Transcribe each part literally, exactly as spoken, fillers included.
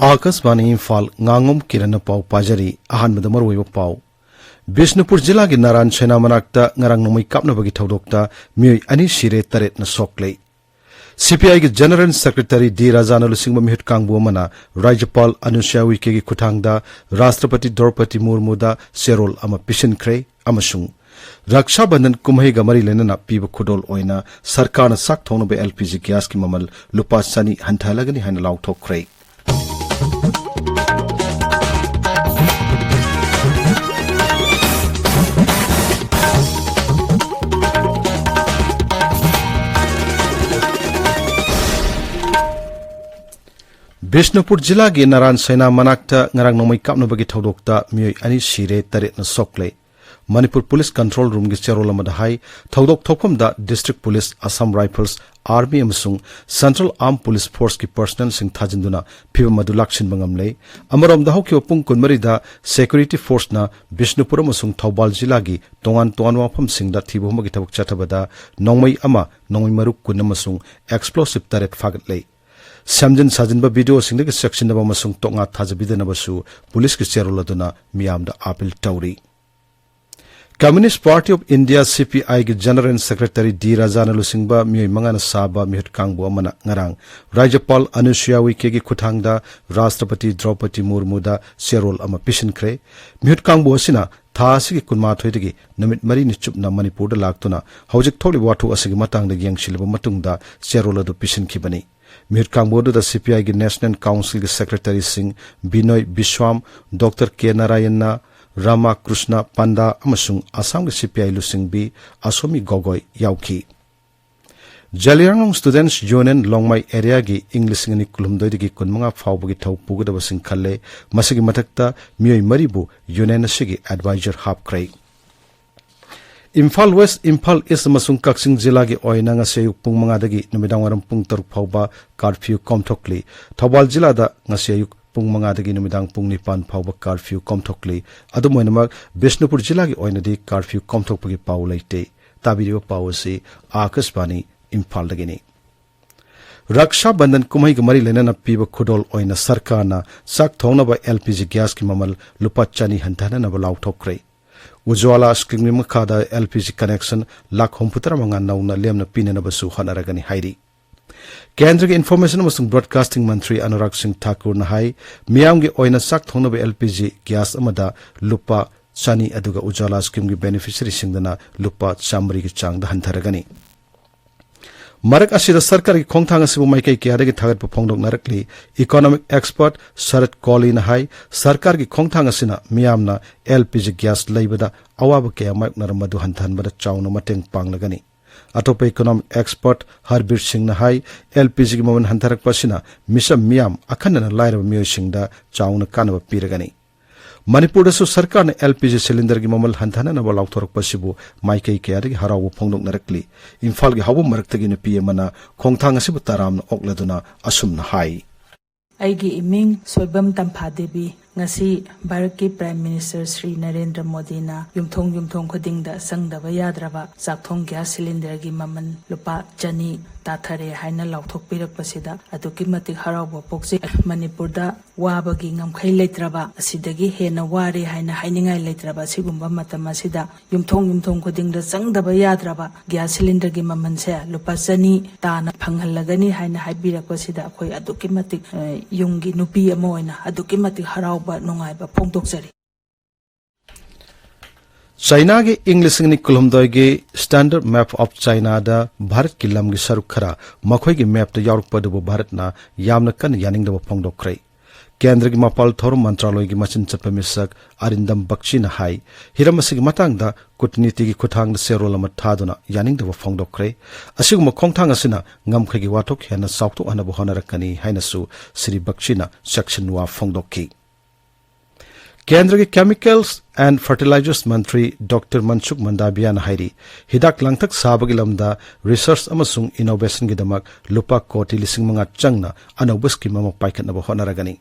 ꯑꯥꯀꯥꯁꯕꯥꯅꯤ ꯏꯝꯐꯥꯜ, ꯉꯥꯉꯣꯝ ꯀꯤꯔꯟꯅ ꯄꯥꯎ ꯄꯥꯖꯔꯤ꯫ ꯑꯍꯥꯟꯕꯗ ꯃꯔꯨꯑꯣꯏꯕ ꯄꯥꯎ꯫ ꯕꯤꯁꯅꯨꯄꯨꯔ ꯖꯤꯂꯥꯒꯤ ꯅꯥꯔꯥꯟ ꯁꯦꯅꯥ ꯃꯅꯥꯛꯇ ꯉꯔꯥꯡ ꯅꯣꯡꯃꯩ ꯀꯥꯞꯅꯕꯒꯤ ꯊꯧꯗꯣꯛꯇ ꯃꯤꯑꯣꯏ ꯑꯅꯤ ꯁꯤꯔꯦ, ꯇꯔꯦꯠꯅ ꯁꯣꯛꯂꯦ꯫ ꯁꯤꯄꯤꯑꯥꯏꯒꯤ ꯖꯦꯅꯔꯦꯜ ꯁꯦꯀ꯭ꯔꯦꯇꯔꯤ ꯗꯤ ꯔꯥꯖꯥꯅ ꯂꯨꯆꯤꯡꯕ ꯃꯤꯍꯨꯠ ꯀꯥꯡꯕꯨ ꯑꯃꯅ ꯔꯥꯖ꯭ꯌꯄꯥꯜ ꯑꯅꯨꯁ꯭ꯌꯥ ꯎꯏꯀꯦꯒꯤ ꯈꯨꯠꯊꯥꯡꯗ ꯔꯥꯁꯇ꯭ꯔꯄꯇꯤ ꯗ꯭ꯔꯧꯄꯗꯤ ꯃꯨꯔꯃꯨꯗ ꯆꯦꯔꯣꯜ ꯑꯃ ꯄꯤꯁꯤꯟꯈ꯭ꯔꯦ ꯑꯃꯁꯨꯡ ꯔꯛꯁꯥ ꯕꯟꯙꯟ ꯀꯨꯝꯍꯩꯒ ꯃꯔꯤ ꯂꯩꯅꯅ ꯄꯤꯕ ꯈꯨꯗꯣꯜ ꯑꯣꯏꯅ ꯁꯔꯀꯥꯔꯅ ꯆꯥꯛ ꯊꯣꯡꯅꯕ ꯑꯦꯜ ꯄꯤ ꯖꯤ ꯒ꯭ꯌꯥꯁꯀꯤ ꯃꯃꯜ ꯂꯨꯄꯥ ꯆꯅꯤ ꯍꯟꯊꯍꯜꯂꯒꯅꯤ ꯍꯥꯏꯅ ꯂꯥꯎꯊꯣꯛꯈ꯭ꯔꯦ꯫ ꯕꯤꯁꯅꯨꯄꯨꯔ ꯖꯤꯂꯥꯒꯤ ꯅꯔꯥꯟ ꯁꯩꯅꯥ ꯃꯅꯥꯛꯇ ꯉꯔꯥꯡ ꯅꯣꯡꯃꯩ ꯀꯥꯞꯅꯕꯒꯤ ꯊꯧꯗꯣꯛꯇ ꯃꯤꯑꯣꯏ ꯑꯅꯤ ꯁꯤꯔꯦ, ꯇꯔꯦꯠꯅ ꯁꯣꯛꯂꯦ꯫ ꯃꯅꯤꯄꯨꯔ ꯄꯨꯂꯤꯁ ꯀꯟꯇ꯭ꯔꯣꯜ ꯔꯨꯝꯒꯤ ꯆꯦꯔꯣꯜ ꯑꯃꯗ ꯍꯥꯏ, ꯊꯧꯗꯣꯛ ꯊꯣꯛꯐꯝꯗ district police, Assam rifles, army ꯑꯃꯁꯨꯡ ꯁꯦꯟꯇ꯭ꯔꯦꯜ ꯑꯥꯔꯝ ꯄꯨꯂꯤꯁ ꯐꯣꯔꯁꯀꯤ ꯄꯔꯁꯅꯦꯜꯁꯤꯡ ꯊꯥꯖꯤꯟꯗꯨꯅ ꯐꯤꯚꯝ ꯑꯗꯨ ꯂꯥꯛꯁꯤꯟꯕ ꯉꯝꯂꯦ꯫ ꯑꯃꯔꯣꯝꯗ, ꯍꯧꯈꯤꯕ ꯄꯨꯡ ꯀꯨꯟꯃꯔꯤꯗ ꯁꯦꯀ꯭ꯌꯨꯔꯤꯇꯤ ꯐꯣꯔꯁꯅ ꯕꯤꯁꯅꯨꯄꯨꯔ ꯑꯃꯁꯨꯡ ꯊꯧꯕꯥꯜ ꯖꯤꯂꯥꯒꯤ ꯇꯣꯉꯥꯟ ꯇꯣꯉꯥꯟꯕ ꯃꯐꯝꯁꯤꯡꯗ ꯊꯤꯕ ꯍꯨꯝꯕꯒꯤ ꯊꯕꯛ ꯆꯠꯊꯕꯗ ꯅꯣꯡꯃꯩ ꯑꯃ, ꯅꯣꯡꯃꯩ ꯃꯔꯨ ꯀꯨꯟ ꯑꯃꯁꯨꯡ ꯑꯦꯛꯁꯄ꯭ꯂꯣꯁꯤꯚ ꯇꯔꯦꯠ ꯐꯥꯒꯠꯂꯦ꯫ ꯁꯦꯝꯖꯤꯟ ꯁꯥꯖꯤꯟꯕ ꯚꯤꯗꯤꯑꯣꯁꯤꯡꯗꯒꯤ ꯆꯦꯛꯁꯤꯟꯅꯕ ꯑꯃꯁꯨꯡ ꯇꯣꯛꯉꯥ ꯊꯥꯖꯕꯤꯗꯅꯕꯁꯨ ꯄꯨꯂꯤꯁꯀꯤ ꯆꯦꯔꯣꯜ ꯑꯗꯨꯅ ꯃꯤꯌꯥꯝꯗ ꯑꯥꯄꯤꯜ ꯇꯧꯔꯤ꯫ ꯀꯝꯃ꯭ꯌꯨꯅꯤꯁ ꯄꯥꯔꯇꯤ ꯑꯣꯐ ꯏꯟꯗꯤꯌꯥ, ꯁꯤꯄꯤꯑꯥꯏꯒꯤ ꯖꯦꯅꯔꯦꯜ ꯁꯦꯀ꯭ꯔꯦꯇꯔꯤ ꯗꯤ ꯔꯥꯖꯥꯅ ꯂꯨꯆꯤꯡꯕ ꯃꯤꯑꯣꯏ ꯃꯉꯥꯅ ꯁꯥꯕ ꯃꯤꯍꯨꯠ ꯀꯥꯡꯕꯨ ꯑꯃꯅ ꯉꯔꯥꯡ ꯔꯥꯖ꯭ꯌꯄꯥꯜ ꯑꯅꯨꯁꯨꯌꯥ ꯎꯏꯀꯦꯒꯤ ꯈꯨꯠꯊꯥꯡꯗ ꯔꯥꯁꯇ꯭ꯔꯄꯇꯤ ꯗ꯭ꯔꯧꯄꯗꯤ ꯃꯨꯔꯃꯨꯗ ꯆꯦꯔꯣꯜ ꯑꯃ ꯄꯤꯁꯤꯟꯈ꯭ꯔꯦ꯫ ꯃꯤꯍꯨꯠ ꯀꯥꯡꯕꯨ ꯑꯁꯤꯅ ꯊꯥ ꯑꯁꯤꯒꯤ ꯀꯨꯟꯃꯥꯊꯣꯏꯗꯒꯤ ꯅꯨꯃꯤꯠ ꯃꯔꯤꯅꯤ ꯆꯨꯞꯅ ꯃꯅꯤꯄꯨꯔꯗ ꯂꯥꯛꯇꯨꯅ ꯍꯧꯖꯤꯛ ꯊꯣꯛꯂꯤꯕ ꯋꯥꯊꯣꯛ ꯑꯁꯤꯒꯤ ꯃꯇꯥꯡꯗ ꯌꯦꯡꯁꯤꯜꯂꯕ ꯃꯇꯨꯡꯗ ꯆꯦꯔꯣꯜ ꯑꯗꯨ ꯄꯤꯁꯤꯟꯈꯤꯕꯅꯤ꯫ ꯃꯤꯍꯨꯠ ꯀꯥꯡꯕꯨ ꯑꯗꯨꯗ ꯁꯤꯄꯤꯑꯥꯏꯒꯤ ꯅꯦꯁꯅꯦꯜ ꯀꯥꯎꯟꯁꯤꯜꯒꯤ ꯁꯦꯀ꯭ꯔꯦꯇꯔꯤꯁꯤꯡ ꯕꯤꯅꯣꯏ ꯕꯤꯁ꯭ꯋꯥꯝ, ꯗꯣꯛꯇꯔ ꯀꯦ ꯅꯥꯔꯥꯌꯟꯅ, ꯔꯥꯃꯥꯀ꯭ꯔꯨꯁꯅ ꯄꯥꯟꯗꯥ ꯑꯃꯁꯨꯡ ꯑꯁꯥꯝꯒꯤ ꯁꯤꯄꯤꯑꯥꯏ ꯂꯨꯆꯤꯡꯕꯤ ꯑꯁꯣꯃꯤ ꯒꯣꯒꯣꯏ ꯌꯥꯎꯈꯤ꯫ ꯖꯂꯤꯌꯥꯡꯔꯣꯡ ꯁ꯭ꯇꯨꯗꯦꯟꯠꯁ ꯌꯨꯅꯤꯌꯟ ꯂꯣꯡꯃꯥꯏ ꯑꯦꯔꯤꯌꯥꯒꯤ ꯏꯪ ꯂꯤꯁꯤꯡ ꯑꯅꯤ ꯀꯨꯟꯍꯨꯝꯗꯣꯏꯗꯒꯤ ꯀꯨꯟꯃꯉꯥ ꯐꯥꯎꯕꯒꯤ ꯊꯧ ꯄꯨꯒꯗꯕꯁꯤꯡ ꯈꯜꯂꯦ꯫ ꯃꯁꯤꯒꯤ ꯃꯊꯛꯇ ꯃꯤꯑꯣꯏ ꯃꯔꯤꯕꯨ ꯌꯨꯅꯤꯌꯟ ꯑꯁꯤꯒꯤ ꯑꯦꯗꯚꯥꯏꯖꯔ ꯍꯥꯞꯈ꯭ꯔꯦ꯫ ꯏꯝꯐꯥꯜ ꯋꯦꯁ꯭ꯠ, ꯏꯝꯐꯥꯜ ꯏꯁ꯭ꯠ ꯑꯃꯁꯨꯡ ꯀꯛꯆꯤꯡ ꯖꯤꯂꯥꯒꯤ ꯑꯣꯏꯅ ꯉꯁꯤ ꯑꯌꯨꯛ ꯄꯨꯡ ꯃꯉꯥꯗꯒꯤ ꯅꯨꯃꯤꯗꯥꯡꯋꯥꯏꯔꯝ ꯄꯨꯡ ꯇꯔꯨꯛ ꯐꯥꯎꯕ ꯀꯥꯔꯐ꯭ꯌꯨ ꯀꯣꯝꯊꯣꯛꯂꯤ꯫ ꯊꯧꯕꯥꯜ ꯖꯤꯂꯥꯗ ꯉꯁꯤ ꯑꯌꯨꯛ ꯄꯨꯡ ꯃꯉꯥꯗꯒꯤ ꯅꯨꯃꯤꯗꯥꯡ ꯄꯨꯡ ꯅꯤꯄꯥꯟ ꯐꯥꯎꯕ ꯀꯥꯔꯐ꯭ꯌꯨ ꯀꯣꯝꯊꯣꯛꯂꯤ꯫ ꯑꯗꯨꯝ ꯑꯣꯏꯅꯃꯛ, ꯕꯤꯁꯅꯨꯄꯨꯔ ꯖꯤꯂꯥꯒꯤ ꯑꯣꯏꯅꯗꯤ ꯀꯥꯔꯐ꯭ꯌꯨ ꯀꯣꯝꯊꯣꯛꯄꯒꯤ ꯄꯥꯎ ꯂꯩꯇꯦ꯫ ꯇꯥꯕꯤꯔꯤꯕ ꯄꯥꯎ ꯑꯁꯤ ꯑꯥꯀꯥꯁꯕꯥꯅꯤ ꯏꯝꯐꯥꯜꯗꯒꯤꯅꯤ꯫ ꯔꯛꯁꯥ ꯕꯟꯙꯟ ꯀꯨꯝꯍꯩꯒ ꯃꯔꯤ ꯂꯩꯅꯅ ꯄꯤꯕ ꯈꯨꯗꯣꯜ ꯑꯣꯏꯅ ꯁꯔꯀꯥꯔꯅ ꯆꯥꯛ ꯊꯣꯡꯅꯕ ꯑꯦꯜ ꯄꯤ ꯖꯤ ꯒ꯭ꯌꯥꯁꯀꯤ ꯃꯃꯜ ꯂꯨꯄꯥ ꯆꯅꯤ ꯍꯟꯊꯍꯟꯅꯕ ꯂꯥꯎꯊꯣꯛꯈ꯭ꯔꯦ꯫ ꯎꯖ꯭ꯋꯥꯂꯥ ꯁ꯭ꯀꯤꯝꯒꯤ ꯃꯈꯥꯗ L P G connection lakh ꯍꯨꯝꯐꯨꯇꯔꯥ ꯃꯉꯥ ꯅꯧꯅ ꯂꯦꯝꯅ ꯄꯤꯅꯅꯕꯁꯨ ꯍꯣꯠꯅꯔꯒꯅꯤ ꯍꯥꯏꯔꯤ꯫ ꯀꯦꯟꯗ꯭ꯔꯒꯤ ꯏꯟꯐꯣꯔꯃꯦꯁꯟ ꯑꯃꯁꯨꯡ ꯕ꯭ꯔꯣꯗꯀꯥꯁꯇꯤꯡ ꯃꯟꯇ꯭ꯔꯤ ꯑꯅꯨꯔꯥꯒ ꯁꯤꯡ ꯊꯥꯀꯨꯔꯅ ꯍꯥꯏ, ꯃꯤꯌꯥꯝꯒꯤ ꯑꯣꯏꯅ ꯆꯥꯛ ꯊꯣꯡꯅꯕ ꯑꯦꯜ ꯄꯤ ꯖꯤ ꯒ꯭ꯌꯥꯁ ꯑꯃꯗ ꯂꯨꯄꯥ ꯆꯅꯤ ꯑꯗꯨꯒ ꯎꯖ꯭ꯋꯥꯂꯥ ꯁ꯭ꯀꯤꯝꯒꯤ ꯕꯦꯅꯤꯐꯤꯁꯔꯤꯁꯤꯡꯗꯅ ꯂꯨꯄꯥ ꯆꯥꯃꯔꯤꯒꯤ ꯆꯥꯡꯗ ꯍꯟꯊꯔꯒꯅꯤ꯫ ꯃꯔꯛ ꯑꯁꯤꯗ ꯁꯔꯀꯥꯔꯒꯤ ꯈꯣꯡꯊꯥꯡ ꯑꯁꯤꯕꯨ ꯃꯥꯏꯀꯩ ꯀꯌꯥꯗꯒꯤ ꯊꯥꯒꯠꯄ ꯐꯣꯡꯗꯣꯛꯅꯔꯛꯂꯤ꯫ ꯏꯀꯣꯅꯣꯃꯤꯛ ꯑꯦꯛꯁꯄꯔꯠ ꯁꯔꯠ ꯀꯣꯂꯤꯅ ꯍꯥꯏ, ꯁꯔꯀꯥꯔꯒꯤ ꯈꯣꯡꯊꯥꯡ ꯑꯁꯤꯅ ꯃꯤꯌꯥꯝꯅ ꯑꯦꯜ ꯄꯤ ꯖꯤ ꯒ꯭ꯌꯥꯁ ꯂꯩꯕꯗ ꯑꯋꯥꯕ ꯀꯌꯥ ꯃꯥꯌꯣꯛꯅꯔꯝꯕꯗꯨ ꯍꯟꯊꯍꯟꯕꯗ ꯆꯥꯎꯅ ꯃꯇꯦꯡ ꯄꯥꯡꯂꯒꯅꯤ꯫ ꯑꯇꯣꯞꯄ ꯏꯀꯣꯅꯣꯃꯤꯛ ꯑꯦꯛꯁꯄꯔꯠ ꯍꯔꯕꯤꯔ ꯁꯤꯡꯅ ꯍꯥꯏ, ꯑꯦꯜ ꯄꯤ ꯖꯤꯒꯤ ꯃꯃꯜ ꯍꯟꯊꯔꯛꯄ ꯑꯁꯤꯅ ꯃꯤꯆꯝ ꯃꯤꯌꯥꯝ, ꯑꯈꯟꯅꯅ ꯂꯥꯏꯔꯕ ꯃꯤꯑꯣꯏꯁꯤꯡꯗ ꯆꯥꯎꯅ ꯀꯥꯟꯅꯕ ꯄꯤꯔꯒꯅꯤ꯫ ꯃꯅꯤꯄꯨꯔꯗꯁꯨ ꯁꯔꯀꯥꯔꯅ ꯑꯦꯜ ꯄꯤ ꯖꯤ ꯁꯤꯂꯤꯟꯗꯔꯒꯤ ꯃꯃꯜ ꯍꯟꯊꯍꯟꯅꯕ ꯂꯥꯎꯊꯣꯔꯛꯄ ꯑꯁꯤꯕꯨ ꯃꯥꯏꯀꯩ ꯀꯌꯥꯗꯒꯤ ꯍꯔꯥꯎꯕ ꯐꯣꯡꯗꯣꯛꯅꯔꯛꯂꯤ꯫ ꯏꯝꯐꯥꯜꯒꯤ ꯍꯥꯎꯕꯝ ꯃꯔꯛꯇꯒꯤ ꯅꯨꯄꯤ ꯑꯃꯅ ꯈꯣꯡꯊꯥꯡ ꯑꯁꯤꯕꯨ ꯇꯔꯥꯝꯅ ꯑꯣꯛꯂꯗꯨꯅ ꯑꯁꯨꯝꯅ ꯍꯥꯏ꯫ ꯑꯩꯒꯤ ꯏꯃꯤꯡ ꯁꯣꯏꯕꯝ ꯇꯝꯐꯥ ꯗꯦꯕꯤ꯫ ꯉꯁꯤ ꯚꯥꯔꯠꯀꯤ ꯄ꯭ꯔꯥꯏꯝ ꯃꯤꯅꯤꯁꯇꯔ ꯁ꯭ꯔꯤ ꯅꯔꯦꯟꯗ꯭ꯔ ꯃꯣꯗꯤꯅ ꯌꯨꯝꯊꯣꯡ ꯌꯨꯝꯊꯣꯡ ꯈꯨꯗꯤꯡꯗ ꯆꯪꯗꯕ ꯌꯥꯗ꯭ꯔꯕ ꯆꯥꯛꯊꯣꯡ ꯒ꯭ꯌꯥꯁ ꯁꯤꯂꯤꯟꯗꯔꯒꯤ ꯃꯃꯜ ꯂꯨꯄꯥ ꯆꯅꯤ ꯇꯥꯊꯔꯦ ꯍꯥꯏꯅ ꯂꯥꯎꯊꯣꯛꯄꯤꯔꯛꯄꯁꯤꯗ ꯑꯗꯨꯛꯀꯤ ꯃꯇꯤꯛ ꯍꯔꯥꯎꯕ ꯄꯣꯛꯆꯩ꯫ ꯃꯅꯤꯄꯨꯔꯗ ꯋꯥꯕꯒꯤ ꯉꯝꯈꯩ ꯂꯩꯇ꯭ꯔꯕ, ꯑꯁꯤꯗꯒꯤ ꯍꯦꯟꯅ ꯋꯥꯔꯦ ꯍꯥꯏꯅ ꯍꯥꯏꯅꯤꯡꯉꯥꯏ ꯂꯩꯇ꯭ꯔꯕ ꯑꯁꯤꯒꯨꯝꯕ ꯃꯇꯝ ꯑꯁꯤꯗ ꯌꯨꯝꯊꯣꯡ ꯌꯨꯝꯊꯣꯡ ꯈꯨꯗꯤꯡꯗ ꯆꯪꯗꯕ ꯌꯥꯗ꯭ꯔꯕ ꯒ꯭ꯌꯥꯁ ꯁꯤꯂꯤꯟꯗꯔꯒꯤ ꯃꯃꯜꯁꯦ ꯂꯨꯄꯥ ꯆꯅꯤ ꯇꯥꯅ ꯐꯪꯍꯜꯂꯒꯅꯤ ꯍꯥꯏꯅ ꯍꯥꯏꯕꯤꯔꯛꯄꯁꯤꯗ ꯑꯩꯈꯣꯏ ꯑꯗꯨꯛꯀꯤ ꯃꯇꯤꯛ, ꯑ, ꯌꯨꯝꯒꯤ ꯅꯨꯄꯤ ꯑꯃ ꯑꯣꯏꯅ ꯑꯗꯨꯛꯀꯤ ꯃꯇꯤꯛ ꯍꯔꯥꯎꯕ ꯅꯨꯡꯉꯥꯏꯕ ꯐꯣꯡꯗꯣꯛꯆꯔꯤ꯫ ꯆꯩꯅꯥꯒꯤ ꯏꯪ ꯂꯤꯁꯤꯡ ꯑꯅꯤ ꯀꯨꯟꯍꯨꯝꯗꯣꯏꯒꯤ Standard Map of Chinaꯗ ꯚꯥꯔꯠꯀꯤ ꯂꯝꯒꯤ ꯁꯔꯨꯛ ꯈꯔ ꯃꯈꯣꯏꯒꯤ ꯃꯦꯞꯇ ꯌꯥꯎꯔꯛꯄ ꯑꯗꯨꯕꯨ ꯚꯥꯔꯠꯅ ꯌꯥꯝꯅ ꯀꯟꯅ ꯌꯥꯅꯤꯡꯗꯕ ꯐꯣꯡꯗꯣꯛꯈ꯭ꯔꯦ꯫ ꯀꯦꯟꯗ꯭ꯔꯒꯤ ꯃꯄꯥꯜ ꯊꯧꯔꯝ ꯃꯟꯇ꯭ꯔꯥꯂꯣꯏꯒꯤ ꯃꯆꯤꯟ ꯆꯠꯄ ꯃꯤꯁꯛ ꯑꯔꯤꯟꯗꯝ ꯕꯛꯆꯤꯅ ꯍꯥꯏ, ꯍꯤꯔꯝ ꯑꯁꯤꯒꯤ ꯃꯇꯥꯡꯗ ꯀꯨꯠꯅꯤꯇꯤꯒꯤ ꯈꯨꯠꯊꯥꯡꯗ ꯆꯦꯔꯣꯜ ꯑꯃ ꯊꯥꯗꯨꯅ ꯌꯥꯅꯤꯡꯗꯕ ꯐꯣꯡꯗꯣꯛꯈ꯭ꯔꯦ꯫ ꯑꯁꯤꯒꯨꯝꯕ ꯈꯣꯡꯊꯥꯡ ꯑꯁꯤꯅ ꯉꯝꯈꯩꯒꯤ ꯋꯥꯊꯣꯛ ꯍꯦꯟꯅ ꯆꯥꯎꯊꯣꯛꯍꯟꯅꯕ ꯍꯣꯠꯅꯔꯛꯀꯅꯤ ꯍꯥꯏꯅꯁꯨ ꯁ꯭ꯔꯤ ꯕꯛꯆꯤꯅ ꯆꯦꯛꯁꯤꯟ ꯋꯥ ꯐꯣꯡꯗꯣꯛꯈꯤ꯫ ꯀꯦꯟꯗ꯭ꯔꯒꯤ Chemicals and Fertilizers Mantri doctor ꯃꯟꯁꯨꯈ ꯃꯟꯗꯥꯕꯤꯌꯥꯅ ꯍꯥꯏꯔꯤ, ꯍꯤꯗꯥꯛ ꯂꯥꯡꯊꯛ ꯁꯥꯕꯒꯤ ꯂꯝꯗ ꯔꯤꯁꯔꯆ ꯑꯃꯁꯨꯡ ꯏꯅꯣꯚꯦꯁꯟꯒꯤꯗꯃꯛ ꯂꯨꯄꯥ ꯀꯣꯇꯤ ꯂꯤꯁꯤꯡ ꯃꯉꯥ ꯆꯪꯅ ꯑꯅꯧꯕ ꯁ꯭ꯀꯤꯝ ꯑꯃ ꯄꯥꯏꯈꯠꯅꯕ ꯍꯣꯠꯅꯔꯒꯅꯤ꯫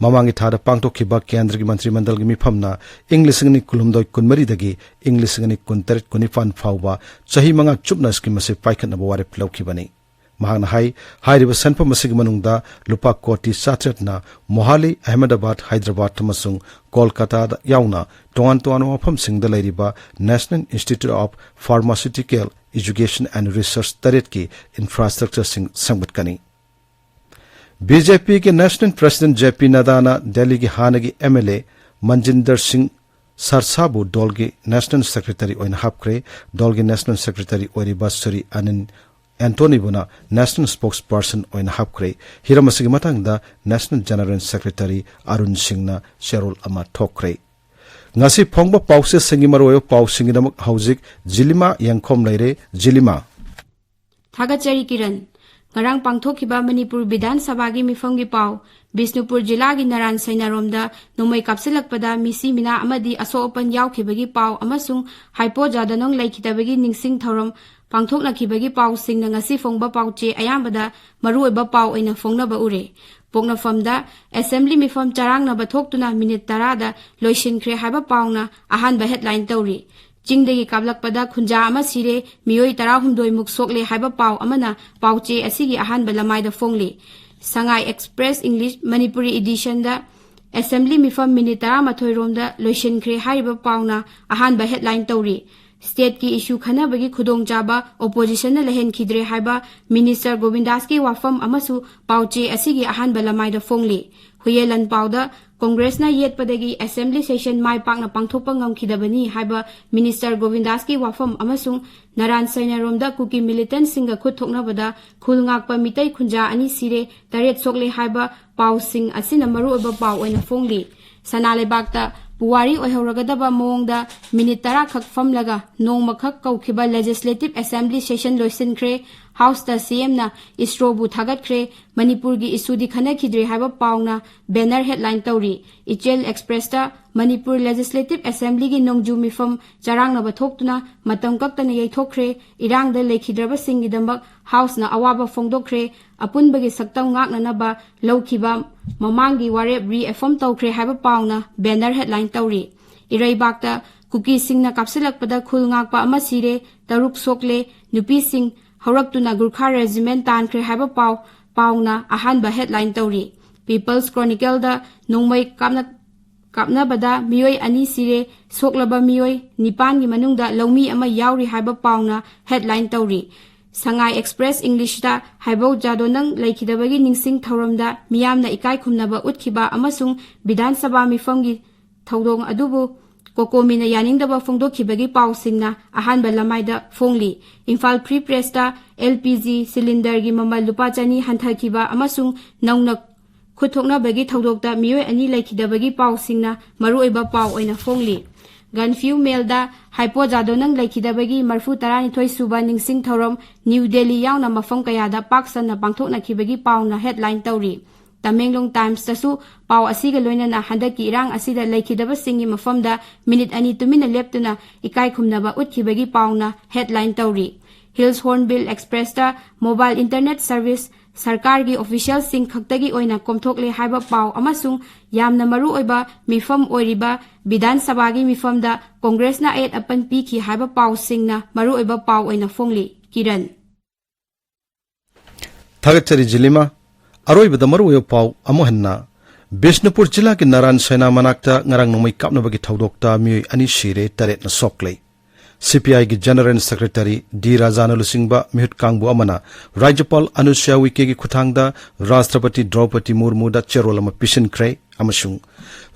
ꯃꯃꯥꯡꯒꯤ ꯊꯥꯗ ꯄꯥꯡꯊꯣꯛꯈꯤꯕ ꯀꯦꯟꯗ꯭ꯔꯒꯤ ꯃꯟꯇ꯭ꯔꯤ ꯃꯟꯗꯜꯒꯤ ꯃꯤꯐꯝꯅ ꯏꯪ ꯂꯤꯁꯤꯡ ꯑꯅꯤ ꯀꯨꯟꯍꯨꯝꯗꯣꯏ ꯀꯨꯟꯃꯔꯤꯗꯒꯤ ꯏꯪ ꯂꯤꯁꯤꯡ ꯑꯅꯤ ꯀꯨꯟꯇꯔꯦꯠ ꯀꯨꯟꯅꯤꯄꯥꯟ ꯐꯥꯎꯕ ꯆꯍꯤ ꯃꯉꯥ ꯆꯨꯞꯅ ꯁ꯭ꯀꯤꯝ ꯑꯁꯤ ꯄꯥꯏꯈꯠꯅꯕ ꯋꯥꯔꯦꯞ ꯂꯧꯈꯤꯕꯅꯤ꯫ ꯃꯍꯥꯛꯅ ꯍꯥꯏ, ꯍꯥꯏꯔꯤꯕ ꯁꯦꯟꯐꯝ ꯑꯁꯤꯒꯤ ꯃꯅꯨꯡꯗ ꯂꯨꯄꯥ ꯀꯣꯇꯤ ꯆꯥꯇ꯭ꯔꯦꯠꯅ ꯃꯣꯍꯥꯂꯤ, ꯑꯍꯃꯦꯗꯥꯕꯥꯗ, ꯍꯥꯏꯗ꯭ꯔꯕꯥꯗ ꯑꯃꯁꯨꯡ ꯀꯣꯜꯀꯥꯇꯥꯗ ꯌꯥꯎꯅ ꯇꯣꯉꯥꯟ ꯇꯣꯉꯥꯟꯕ ꯃꯐꯝꯁꯤꯡꯗ ꯂꯩꯔꯤꯕ National Institute of Pharmaceutical Education and Research ꯇꯔꯦꯠꯀꯤ ꯏꯟꯐ꯭ꯔꯥꯁ꯭ꯇ꯭ꯔꯛꯆꯔꯁꯤꯡ ꯁꯦꯝꯒꯠꯀꯅꯤ꯫ ꯕꯤ ꯖꯦ ꯄꯤꯒꯤ ꯅꯦꯁꯅꯦꯜ ꯄ꯭ꯔꯁꯤꯗꯦꯟꯠ ꯖꯦ ꯄꯤ ꯅꯗꯥꯅ ꯗꯦꯜꯂꯤꯒꯤ ꯍꯥꯟꯅꯒꯤ ꯑꯦꯝ ꯑꯦꯜ ꯑꯦ ꯃꯟꯖꯤꯟꯗꯔ ꯁꯤꯡ ꯁꯔꯁꯥꯕꯨ ꯗꯣꯜꯒꯤ ꯅꯦꯁꯅꯦꯜ ꯁꯦꯀ꯭ꯔꯦꯇꯔꯤ ꯑꯣꯏꯅ ꯍꯥꯞꯈ꯭ꯔꯦ꯫ ꯗꯣꯜꯒꯤ ꯅꯦꯁꯅꯦꯜ ꯁꯦꯀ꯭ꯔꯦꯇꯔꯤ ꯑꯣꯏꯔꯤꯕ ꯁ꯭ꯔꯤ ꯑꯅꯤꯜ ꯑꯦꯟꯇꯣꯅꯤꯕꯨꯅ ꯅꯦꯁꯅꯦꯜ ꯁ꯭ꯄꯣꯛꯁ ꯄꯔꯁꯟ ꯑꯣꯏꯅ ꯍꯥꯞꯈ꯭ꯔꯦ꯫ ꯍꯤꯔꯝ ꯑꯁꯤꯒꯤ ꯃꯇꯥꯡꯗ ꯅꯦꯁꯅꯦꯜ ꯖꯦꯅꯔꯦꯜ ꯁꯦꯀ꯭ꯔꯦꯇꯔꯤ ꯑꯔꯨꯟ ꯁꯤꯡꯅ ꯆꯦꯔꯣꯜ ꯑꯃ ꯊꯣꯛꯈ꯭ꯔꯦ꯫ ꯉꯁꯤ ꯐꯣꯡꯕ ꯄꯥꯎꯆꯦꯁꯤꯡꯒꯤ ꯃꯔꯨꯑꯣꯏꯕ ꯄꯥꯎꯁꯤꯡꯒꯤꯗꯃꯛ ꯍꯧꯖꯤꯛ ꯖꯤꯂꯤꯃꯥ ꯌꯦꯡꯈꯣꯝ ꯂꯩꯔꯦ꯫ ꯖꯤꯂꯤꯃꯥ꯫ ꯊꯥꯒꯠꯆꯔꯤ ꯀꯤꯔꯟ꯫ ꯉꯔꯥꯡ ꯄꯥꯡꯊꯣꯛꯈꯤꯕ ꯃꯅꯤꯄꯨꯔ ꯕꯤꯙꯥꯟ ꯁꯚꯥꯒꯤ ꯃꯤꯐꯝꯒꯤ ꯄꯥꯎ꯫ ꯕꯤꯁꯅꯨꯄꯨꯔ ꯖꯤꯂꯥꯒꯤ ꯅꯔꯥꯟ ꯁꯩꯅꯥꯔꯣꯝꯗ ꯅꯣꯡꯃꯩ ꯀꯥꯞꯁꯤꯜꯂꯛꯄꯗ ꯃꯤꯁꯤ ꯃꯤꯅꯥ ꯑꯃꯗꯤ ꯑꯁꯣꯛ ꯑꯄꯟ ꯌꯥꯎꯈꯤꯕꯒꯤ ꯄꯥꯎ ꯑꯃꯁꯨꯡ ꯍꯥꯏꯄꯣ ꯖꯥꯗꯅꯣꯡ ꯂꯩꯈꯤꯗꯕꯒꯤ ꯅꯤꯡꯁꯤꯡ ꯊꯧꯔꯝ ꯄꯥꯡꯊꯣꯛꯅꯈꯤꯕꯒꯤ ꯄꯥꯎꯁꯤꯡꯅ ꯉꯁꯤ ꯐꯣꯡꯕ ꯄꯥꯎꯆꯦ ꯑꯌꯥꯝꯕꯗ ꯃꯔꯨꯑꯣꯏꯕ ꯄꯥꯎ ꯑꯣꯏꯅ ꯐꯣꯡꯅꯕ ꯎꯔꯦ꯫ ꯄꯣꯛꯅꯐꯝꯗ ꯑꯦꯁꯦꯝꯕ꯭ꯂꯤ ꯃꯤꯐꯝ ꯆꯔꯥꯡꯅꯕ ꯊꯣꯛꯇꯨꯅ ꯃꯤꯅꯤꯠ ꯇꯔꯥꯗ ꯂꯣꯏꯁꯤꯟꯈ꯭ꯔꯦ ꯍꯥꯏꯕ ꯄꯥꯎꯅ ꯑꯍꯥꯟꯕ ꯍꯦꯗꯂꯥꯏꯟ ꯇꯧꯔꯤ꯫ ꯆꯤꯡꯗꯒꯤ ꯀꯥꯞꯂꯛꯄꯗ ꯈꯨꯟꯖꯥ ꯑꯃ ꯁꯤꯔꯦ, ꯃꯤꯑꯣꯏ ꯇꯔꯥꯍꯨꯝꯗꯣꯏ ꯃꯨꯛ ꯁꯣꯛꯂꯦ ꯍꯥꯏꯕ ꯄꯥꯎ ꯑꯃꯅ ꯄꯥꯎꯆꯦ ꯑꯁꯤꯒꯤ ꯑꯍꯥꯟꯕ ꯂꯃꯥꯏꯗ ꯐꯣꯡꯂꯤ꯫ ꯁꯉꯥꯏ ꯑꯦꯛꯁꯄ꯭ꯔꯦꯁ ꯏꯪꯂꯤꯁ ꯃꯅꯤꯄꯨꯔꯤ ꯏꯗꯤꯁꯟꯗ ꯑꯦꯁꯦꯝꯕ꯭ꯂꯤ ꯃꯤꯐꯝ ꯃꯤꯅꯤꯠ ꯇꯔꯥꯃꯥꯊꯣꯏ ꯔꯣꯝꯗ ꯂꯣꯏꯁꯤꯟꯈ꯭ꯔꯦ ꯍꯥꯏꯔꯤꯕ ꯄꯥꯎꯅ ꯑꯍꯥꯟꯕ ꯍꯦꯗꯂꯥꯏꯟ ꯇꯧꯔꯤ꯫ ꯁ꯭ꯇꯦꯠꯀꯤ ꯏꯁꯨ ꯈꯟꯅꯕꯒꯤ ꯈꯨꯗꯣꯡꯆꯥꯕ ꯑꯣꯄꯣꯖꯤꯁꯟꯅ ꯂꯩꯍꯟꯈꯤꯗ꯭ꯔꯦ ꯍꯥꯏꯕ ꯃꯤꯅꯤꯁꯇꯔ ꯒꯣꯕꯤꯟꯗꯥꯁꯀꯤ ꯋꯥꯐꯝ ꯑꯃꯁꯨ ꯄꯥꯎꯆꯦ ꯑꯁꯤꯒꯤ ꯑꯍꯥꯟꯕ ꯂꯃꯥꯏꯗ ꯐꯣꯡꯂꯤ꯫ ꯍꯨꯌꯦꯟ ꯂꯥꯟꯄꯥꯎꯗ ꯀꯣꯡꯒ꯭ꯔꯦꯁꯅ ꯌꯦꯠꯄꯗꯒꯤ ꯑꯦꯁꯦꯝꯕ꯭ꯂꯤ ꯁꯦꯁꯟ ꯃꯥꯏ ꯄꯥꯛꯅ ꯄꯥꯡꯊꯣꯛꯄ ꯉꯝꯈꯤꯗꯕꯅꯤ ꯍꯥꯏꯕ ꯃꯤꯅꯤꯁꯇꯔ ꯒꯣꯕꯤꯟꯗꯥꯁꯀꯤ ꯋꯥꯐꯝ ꯑꯃꯁꯨꯡ ꯅꯔꯥꯟ ꯁꯩꯅꯥꯔꯣꯝꯗ ꯀꯨꯀꯤ ꯃꯤꯂꯤꯇꯦꯟꯠꯁꯤꯡꯒ ꯈꯨꯠ ꯊꯣꯛꯅꯕꯗ ꯈꯨꯜ ꯉꯥꯛꯄ ꯃꯤꯇꯩ ꯈꯨꯟꯖꯥ ꯑꯅꯤ ꯁꯤꯔꯦ, ꯇꯔꯦꯠ ꯁꯣꯛꯂꯦ ꯍꯥꯏꯕ ꯄꯥꯎꯁꯤꯡ ꯑꯁꯤꯅ ꯃꯔꯨꯑꯣꯏꯕ ꯄꯥꯎ ꯑꯣꯏꯅ ꯐꯣꯡꯂꯤ꯫ ꯁꯅꯥ ꯂꯩꯕꯥꯛꯇ ꯄꯨꯋꯥꯔꯤ ꯑꯣꯏꯍꯧꯔꯒꯗꯕ ꯃꯑꯣꯡꯗ ꯃꯤꯅꯤꯠ ꯇꯔꯥ ꯈꯛ ꯐꯝꯂꯒ ꯅꯣꯡꯃꯈꯛ ꯀꯧꯈꯤꯕ ꯂꯦꯖꯤꯁꯂꯦꯇꯤꯚ ꯑꯦꯁꯦꯝꯕ꯭ꯂꯤ ꯁꯦꯁꯟ ꯂꯣꯏꯁꯤꯟꯈ꯭ꯔꯦ꯫ ꯍꯥꯎꯁꯇ ꯁꯤ ꯑꯦꯝꯅ ꯏꯁꯔꯣꯕꯨ ꯊꯥꯒꯠꯈ꯭ꯔꯦ꯫ ꯃꯅꯤꯄꯨꯔꯒꯤ ꯏꯁꯨꯗꯤ ꯈꯟꯅꯈꯤꯗ꯭ꯔꯦ ꯍꯥꯏꯕ ꯄꯥꯎꯅ ꯕꯦꯅꯔ ꯍꯦꯗꯂꯥꯏꯟ ꯇꯧꯔꯤ꯫ ꯏꯆꯦꯜ ꯑꯦꯛꯁꯄ꯭ꯔꯦꯁꯇ ꯃꯅꯤꯄꯨꯔ ꯂꯦꯖꯤꯁꯂꯦꯇꯤꯚ ꯑꯦꯁꯦꯝꯕ꯭ꯂꯤꯒꯤ ꯅꯣꯡꯖꯨ ꯃꯤꯐꯝ ꯆꯔꯥꯡꯅꯕ ꯊꯣꯛꯇꯨꯅ ꯃꯇꯝ ꯀꯛꯇꯅ ꯌꯩꯊꯣꯛꯈ꯭ꯔꯦ꯫ ꯏꯔꯥꯡꯗ ꯂꯩꯈꯤꯗ꯭ꯔꯕꯁꯤꯡꯒꯤꯗꯃꯛ ꯍꯥꯎꯁꯅ ꯑꯋꯥꯕ ꯐꯣꯡꯗꯣꯛꯈ꯭ꯔꯦ꯫ ꯑꯄꯨꯟꯕꯒꯤ ꯁꯛꯇꯝ ꯉꯥꯛꯅꯅꯕ ꯂꯧꯈꯤꯕ ꯃꯃꯥꯡꯒꯤ ꯋꯥꯔꯦꯞ ꯔꯤꯑꯦꯐꯔꯝ ꯇꯧꯈ꯭ꯔꯦ ꯍꯥꯏꯕ ꯄꯥꯎꯅ ꯕꯦꯅꯔ ꯍꯦꯗꯂꯥꯏꯟ ꯇꯧꯔꯤ꯫ ꯏꯔꯩꯕꯥꯛꯇ ꯀꯨꯀꯤꯁꯤꯡꯅ ꯀꯥꯞꯁꯤꯜꯂꯛꯄꯗ ꯈꯨꯜ ꯉꯥꯛꯄ ꯑꯃ ꯁꯤꯔꯦ, ꯇꯔꯨꯛ ꯁꯣꯛꯂꯦ, ꯅꯨꯄꯤꯁꯤꯡ ꯍꯧꯔꯛꯇꯨꯅ ꯒꯨꯔꯈꯥ ꯔꯦꯖꯤꯃꯦꯟ ꯇꯥꯟꯈ꯭ꯔꯦ ꯍꯥꯏꯕ ꯄꯥꯎ, ꯄꯥꯎꯅ ꯑꯍꯥꯟꯕ ꯍꯦꯗꯂꯥꯏꯟ ꯇꯧꯔꯤ꯫ ꯄꯤꯄꯜꯁ ꯀ꯭ꯔꯣꯅꯤꯀꯜꯗ ꯅꯣꯡꯃꯩ ꯀꯥꯞꯅ-, ꯀꯥꯞꯅꯕꯗ ꯃꯤꯑꯣꯏ ꯑꯅꯤ ꯁꯤꯔꯦ, ꯁꯣꯛꯂꯕ ꯃꯤꯑꯣꯏ ꯅꯤꯄꯥꯟꯒꯤ ꯃꯅꯨꯡꯗ ꯂꯧꯃꯤ ꯑꯃ ꯌꯥꯎꯔꯤ ꯍꯥꯏꯕ ꯄꯥꯎꯅ ꯍꯦꯗꯂꯥꯏꯟ ꯇꯧꯔꯤ꯫ ꯁꯉꯥꯏ ꯑꯦꯛꯁꯄ꯭ꯔꯦꯁ ꯏꯪꯂꯤꯁꯇ ꯍꯥꯏꯕꯧ ꯖꯥꯗꯣꯅꯪ ꯂꯩꯈꯤꯗꯕꯒꯤ ꯅꯤꯡꯁꯤꯡ ꯊꯧꯔꯝꯗ ꯃꯤꯌꯥꯝꯅ ꯏꯀꯥꯏ ꯈꯨꯝꯅꯕ ꯎꯠꯈꯤꯕ ꯑꯃꯁꯨꯡ ꯕꯤꯙꯥꯟ ꯁꯚꯥ ꯃꯤꯐꯝꯒꯤ ꯊꯧꯗꯣꯡ ꯑꯗꯨꯕꯨ ꯀꯣꯀꯣꯃꯤꯅ ꯌꯥꯅꯤꯡꯗꯕ ꯐꯣꯡꯗꯣꯛꯈꯤꯕꯒꯤ ꯄꯥꯎꯁꯤꯡꯅ ꯑꯍꯥꯟꯕ ꯂꯃꯥꯏꯗ ꯐꯣꯡꯂꯤ꯫ ꯏꯝꯐꯥꯜ ꯐ꯭ꯔꯤ ꯄ꯭ꯔꯦꯁꯇ ꯑꯦꯜ ꯄꯤ ꯖꯤ ꯁꯤꯂꯤꯟꯗꯔꯒꯤ ꯃꯃꯜ ꯂꯨꯄꯥ ꯆꯅꯤ ꯍꯟꯊꯈꯤꯕ ꯑꯃꯁꯨꯡ ꯅꯧꯅ ꯈꯨꯠ ꯊꯣꯛꯅꯕꯒꯤ ꯊꯧꯗꯣꯛꯇ ꯃꯤꯑꯣꯏ ꯑꯅꯤ ꯂꯩꯈꯤꯗꯕꯒꯤ ꯄꯥꯎꯁꯤꯡꯅ ꯃꯔꯨꯑꯣꯏꯕ ꯄꯥꯎ ꯑꯣꯏꯅ ꯐꯣꯡꯂꯤ꯫ ꯒꯟꯐ꯭ꯌꯨ ꯃꯦꯜꯗ ꯍꯥꯏꯄꯣ ꯖꯥꯗꯣꯅꯪ ꯂꯩꯈꯤꯗꯕꯒꯤ ꯃꯔꯤꯐꯨ ꯇꯔꯥꯅꯤꯊꯣꯏ ꯁꯨꯕ ꯅꯤꯡꯁꯤꯡ ꯊꯧꯔꯝ ꯅ꯭ꯌꯨ ꯗꯦꯜꯂꯤ ꯌꯥꯎꯅ ꯃꯐꯝ ꯀꯌꯥꯗ ꯄꯥꯛ ꯁꯟꯅ ꯄꯥꯡꯊꯣꯛꯅꯈꯤꯕꯒꯤ ꯄꯥꯎꯅ ꯍꯦꯗꯂꯥꯏꯟ ꯇꯧꯔꯤ꯫ ꯇꯃꯦꯡꯂꯣꯡ ꯇꯥꯏꯝꯁꯇꯁꯨ ꯄꯥꯎ ꯑꯁꯤꯒ ꯂꯣꯏꯅꯅ ꯍꯟꯗꯛꯀꯤ ꯏꯔꯥꯡ ꯑꯁꯤꯗ ꯂꯩꯈꯤꯗꯕꯁꯤꯡꯒꯤ ꯃꯐꯝꯗ ꯃꯤꯅꯤꯠ ꯑꯅꯤ ꯇꯨꯃꯤꯟꯅ ꯂꯦꯞꯇꯨꯅ ꯏꯀꯥꯏ ꯈꯨꯝꯅꯕ ꯎꯠꯈꯤꯕꯒꯤ ꯄꯥꯎꯅ ꯍꯦꯗꯂꯥꯏꯟ ꯇꯧꯔꯤ꯫ ꯍꯤꯜꯁ ꯍꯣꯔꯟꯕꯤꯜ ꯑꯦꯛꯁꯄ꯭ꯔꯦꯁꯇ ꯃꯣꯕꯥꯏꯜ ꯏꯟꯇꯔꯅꯦꯠ ꯁꯔꯚꯤꯁ ꯁꯔꯀꯥꯔꯒꯤ ꯑꯣꯐꯤꯁꯤꯌꯦꯜꯁꯤꯡ ꯈꯛꯇꯒꯤ ꯑꯣꯏꯅ ꯀꯣꯝꯊꯣꯛꯂꯦ ꯍꯥꯏꯕ ꯄꯥꯎ ꯑꯃꯁꯨꯡ ꯌꯥꯝꯅ ꯃꯔꯨꯑꯣꯏꯕ ꯃꯤꯐꯝ ꯑꯣꯏꯔꯤꯕ ꯕꯤꯙꯥꯟ ꯁꯚꯥꯒꯤ ꯃꯤꯐꯝꯗ ꯀꯣꯡꯒ꯭ꯔꯦꯁꯅ ꯑꯌꯦꯠ ꯑꯄꯟ ꯄꯤꯈꯤ ꯍꯥꯏꯕ ꯄꯥꯎꯁꯤꯡꯅ ꯃꯔꯨꯑꯣꯏꯕ ꯄꯥꯎ ꯑꯣꯏꯅ ꯐꯣꯡꯂꯤ꯫ ꯀꯤꯔꯟ꯫ ꯊꯥꯒꯠꯆꯔꯤ ꯖꯤꯂꯤꯃꯥ꯫ ꯑꯔꯣꯏꯕꯗ ꯃꯔꯨꯑꯣꯏꯕ ꯄꯥꯎ ꯑꯃꯨꯛ ꯍꯟꯅ꯫ ꯕꯤꯁꯅꯨꯄꯨꯔ ꯖꯤꯂꯥꯒꯤ ꯅꯥꯔꯥꯟ ꯁꯦꯅꯥ ꯃꯅꯥꯛꯇ ꯉꯔꯥꯡ ꯅꯣꯡꯃꯩ ꯀꯥꯞꯅꯕꯒꯤ ꯊꯧꯗꯣꯛꯇ ꯃꯤꯑꯣꯏ ꯑꯅꯤ ꯁꯤꯔꯦ, ꯇꯔꯦꯠꯅ ꯁꯣꯛꯂꯦ꯫ ꯁꯤ ꯄꯤ ꯑꯥꯏꯒꯤ ꯖꯦꯅꯔꯦꯜ ꯁꯦꯀ꯭ꯔꯦꯇꯔꯤ ꯗꯤ ꯔꯥꯖꯥꯅ ꯂꯨꯆꯤꯡꯕ ꯃꯤꯍꯨꯠ ꯀꯥꯡꯕꯨ ꯑꯃꯅ ꯔꯥꯖ꯭ꯌꯄꯥꯜ ꯑꯅꯨꯁ꯭ꯌꯥ ꯎꯏꯀꯦꯒꯤ ꯈꯨꯠꯊꯥꯡꯗ ꯔꯥꯁꯇ꯭ꯔꯄꯇꯤ ꯗ꯭ꯔꯧꯄꯗꯤ ꯃꯨꯔꯃꯨꯗ ꯆꯦꯔꯣꯜ ꯑꯃ ꯄꯤꯁꯤꯟꯈ꯭ꯔꯦ ꯑꯃꯁꯨꯡ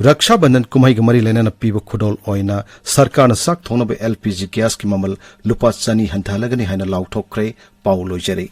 ꯔꯛꯁꯥ ꯕꯟꯙꯟ ꯀꯨꯝꯍꯩꯒ ꯃꯔꯤ ꯂꯩꯅꯅ ꯄꯤꯕ ꯈꯨꯗꯣꯜ ꯑꯣꯏꯅ ꯁꯔꯀꯥꯔꯅ ꯆꯥꯛ ꯊꯣꯡꯅꯕ ꯑꯦꯜ ꯄꯤ ꯖꯤ ꯒ꯭ꯌꯥꯁꯀꯤ ꯃꯃꯜ ꯂꯨꯄꯥ ꯆꯅꯤ ꯍꯟꯊꯍꯜꯂꯒꯅꯤ ꯍꯥꯏꯅ ꯂꯥꯎꯊꯣꯛꯈ꯭ꯔꯦ꯫ ꯄꯥꯎ ꯂꯣꯏꯖꯔꯦ꯫